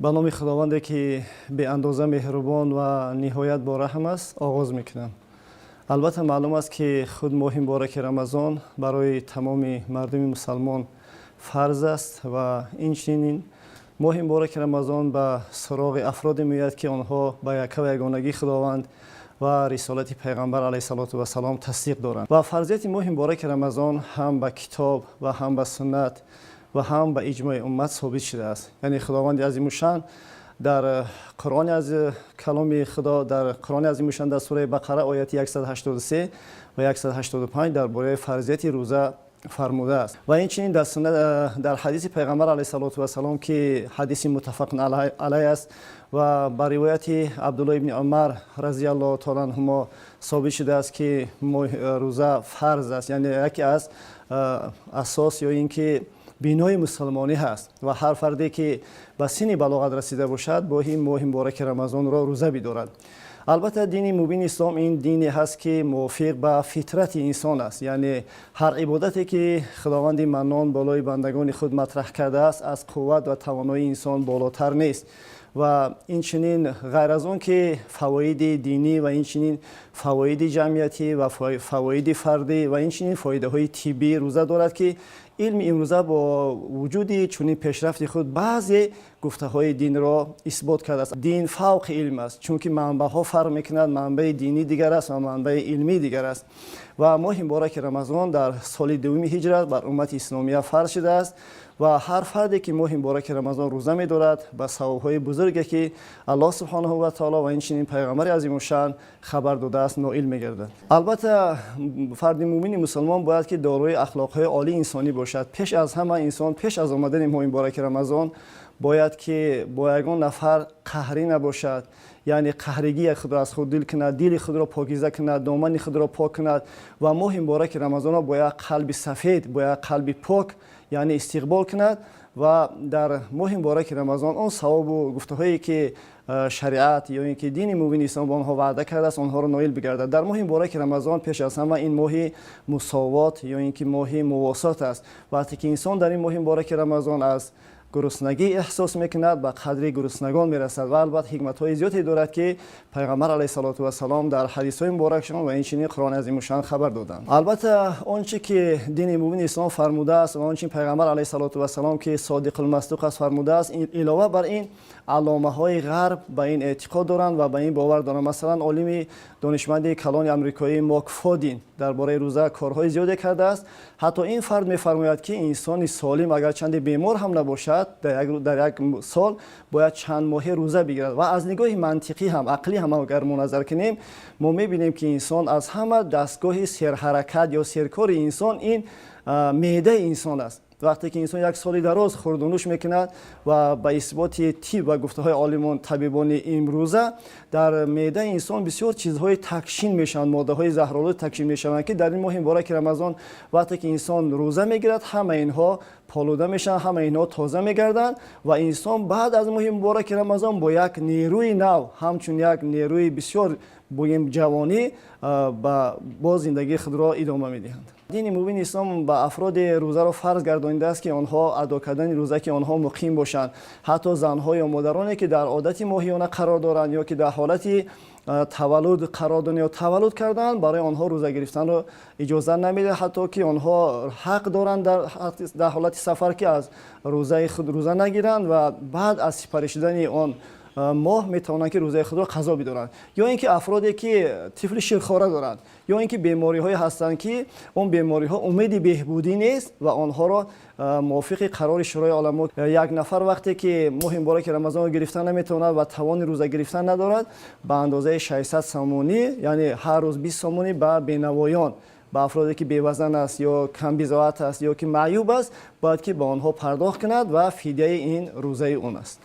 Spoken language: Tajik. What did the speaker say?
Ба номи Худованде, ки беандоза меҳрубон ва ниҳоят бораҳм аст, оғоз мекунам. Албатта, маълум аст, ки худ моҳи мубораки Рамазон барои тамоми мардуми мусалмон фарз аст ва инчунин моҳи мубораки Рамазон ба суроғи афроде меояд, ки онҳо ба яккаву ягонагии Худованд ва рисолати Пайғамбар алайҳиссалоту вассалом тасдиқ доранд. Ва фарзияти моҳи мубораки Рамазон ҳам ба китоб ва ҳам ба суннат ва ҳам ба иҷмои уммат собит шудааст. Яъне Худованди азимушшаън дар Қуръони аз каломи Худо, дар Қуръони азимушшаън, дар сураи Бақара, ояти 183 ва 185 дар бораи фарзияти рӯза фармудааст. Ва инчунин дар суннат, дар ҳадиси Пайғамбар алайҳиссалоту вассалом, ки ҳадиси муттафақун алайҳ аст ва ба ривояти Абдулло ибни Умар разиаллоҳу таала анҳумо собит шудааст, ки рӯза фарз аст, яъне яке аз асос ё ин ки бинои мусулмонӣ ҳаст ва ҳар фарде, ки ба синни балоғат расида бошад, бояд моҳи мубораки Рамазонро рӯза бидорад. Албатта, дини мубини ислом ин дине ҳаст, ки мувофиқ ба фитрати инсон аст. Яъне ҳар ибодате, ки Худованди Маннон болои бандагони худ матраҳ кардааст, аз қувват ва тавоноии инсон болотар нест. Ва инчунин, ғайр аз он ки фавоиди динӣ ва инчунин фавоиди ҷамъиятӣ ва фавоиди фардӣ ва инчунин фоидаҳои тиббӣ рӯза дорад, ки илми имрӯза бо вуҷуди чунин пешрафти худ баъзе гуфтаҳои динро исбот кардааст. Дин фавқи илм аст, чунки манбаъҳо фарқ мекунад: манбаи динӣ дигар аст ва манбаи илмӣ дигар аст. Ва моҳи мубораки Рамазон дар соли дуюми ҳиҷрат бар уммати исломия фарз шудааст ва ҳар фарде, ки моҳи мубораки Рамазон рӯза медорад, ба савобҳои бузурге, ки Аллоҳ субҳонаҳу ва таоло ва инчунин Пайғамбари азимушшаън хабар додааст, ноил мегардад. Албатта, фарди муъмини мусулмон бояд ки дорои ахлоқҳои олии инсонӣ бошад. Пеш аз ҳама, инсон пеш аз омадани моҳи мубораки Рамазон бояд ки бо ягон нафар қаҳрӣ набошад, яъне қаҳригии худро аз худ дил кунад, дили худро покиза кунад, домани худро пок кунад ва моҳи мубораки Рамазонро бо як қалби сафед, бо як қалби пок, яъне истиқбол кунад. Ва дар моҳи мубораки Рамазон он савобу гуфтаҳое, ки шариат ё ин ки дини мубини ислом ба онҳо ваъда кардааст, онҳоро ноил бигардад. Дар моҳи мубораки Рамазон пеш аз ҳама ин моҳи мусовот ё ин ки моҳи мувосот аст. Вақте ки инсон дар ин моҳи мубораки Рамазон аз гуруснагӣ эҳсос мекунад, ба қадри гуруснагон мерасад. Ва албатта, ҳикматҳои зиёде дорад, ки Пайғамбар алайҳиссалоту вассалом дар ҳадисҳои муборакшон ва инчунин Қуръони азимушшаън хабар доданд. Албатта, он чи ки дини мубини ислом фармудааст ва он чи Пайғамбар алайҳиссалоту вассалом, ки содиқулмасдуқ аст, фармудааст, илова бар ин алломаҳои ғарб ба ин эътиқод доранд ва ба ин бовар доранд. Масалан, олими донишманди калони амрикоӣ Макфаден дар бораи рӯза корҳои зиёде кардааст. Ҳатто ин фард мефармояд, ки инсони солим, агарчанде бемор ҳам набошад, дар як сол бояд чанд моҳе рӯза бигирад. Ва аз нигоҳи мантиқӣ ҳам, ақлӣ ҳам агар мо назар кунем, мо мебинем, ки инсон аз ҳама дастгоҳи серҳаракат ё серкори инсон ин меъдаи инсон аст. Вақте ки инсон як соли дароз хурдунӯш мекунад ва ба исботи тиб ва гуфтаҳои олимон, табибони имрӯза, дар меъдаи инсон бисёр чизҳои такшин мешаванд, моддаҳои заҳролуд такшин мешаванд, ки дар ин моҳи мубораки Рамазон, вақте ки инсон рӯза мегирад, ҳама инҳо полуда мешаванд, ҳама инҳо тоза мегарданд ва инсон баъд аз моҳи мубораки Рамазон бо як нерӯи нав, ҳамчун як нерӯи бисёр, бугем, ҷавонӣ, ба боз зиндагии худро идома медиҳанд. Дини мубини ислом ба афроде рӯзаро фарз гардонидааст, ки онҳо адо кардани рӯза, ки онҳо муқим бошанд. Ҳатто занҳо ё модароне, ки дар одати моҳиёна қарор доранд ё ки дар ҳолати таваллуд қарор доранд ё таваллуд карданд, барои онҳо рӯза гирифтанро иҷоза намедиҳад. Ҳатто ки онҳо ҳақ доранд дар ҳолати сафар, ки аз рӯзаи худ рӯза нагиранд ва баъд аз сипарӣ шудани он моҳ метавонанд, ки рӯзаи худро қазо бидоранд. Ё ин ки афроде, ки тифли ширхора доранд, ё ин ки бемориҳое ҳастанд, ки он бемориҳо умеди беҳбудӣ нест ва онҳоро мувофиқи қарори Шӯрои уламо, як нафар вақте ки моҳи мубораки Рамазонро гирифтан наметавонад ва тавони рӯза гирифтан надорад, ба андозаи 600 сомонӣ, яъне ҳар рӯз 20 сомонӣ, ба бенавоён, ба афроде, ки бевазан аст ё камбизоат аст ё ки маъюб аст, бояд ки ба онҳо пардохт кунад ва фидияи ин рӯзаи он аст.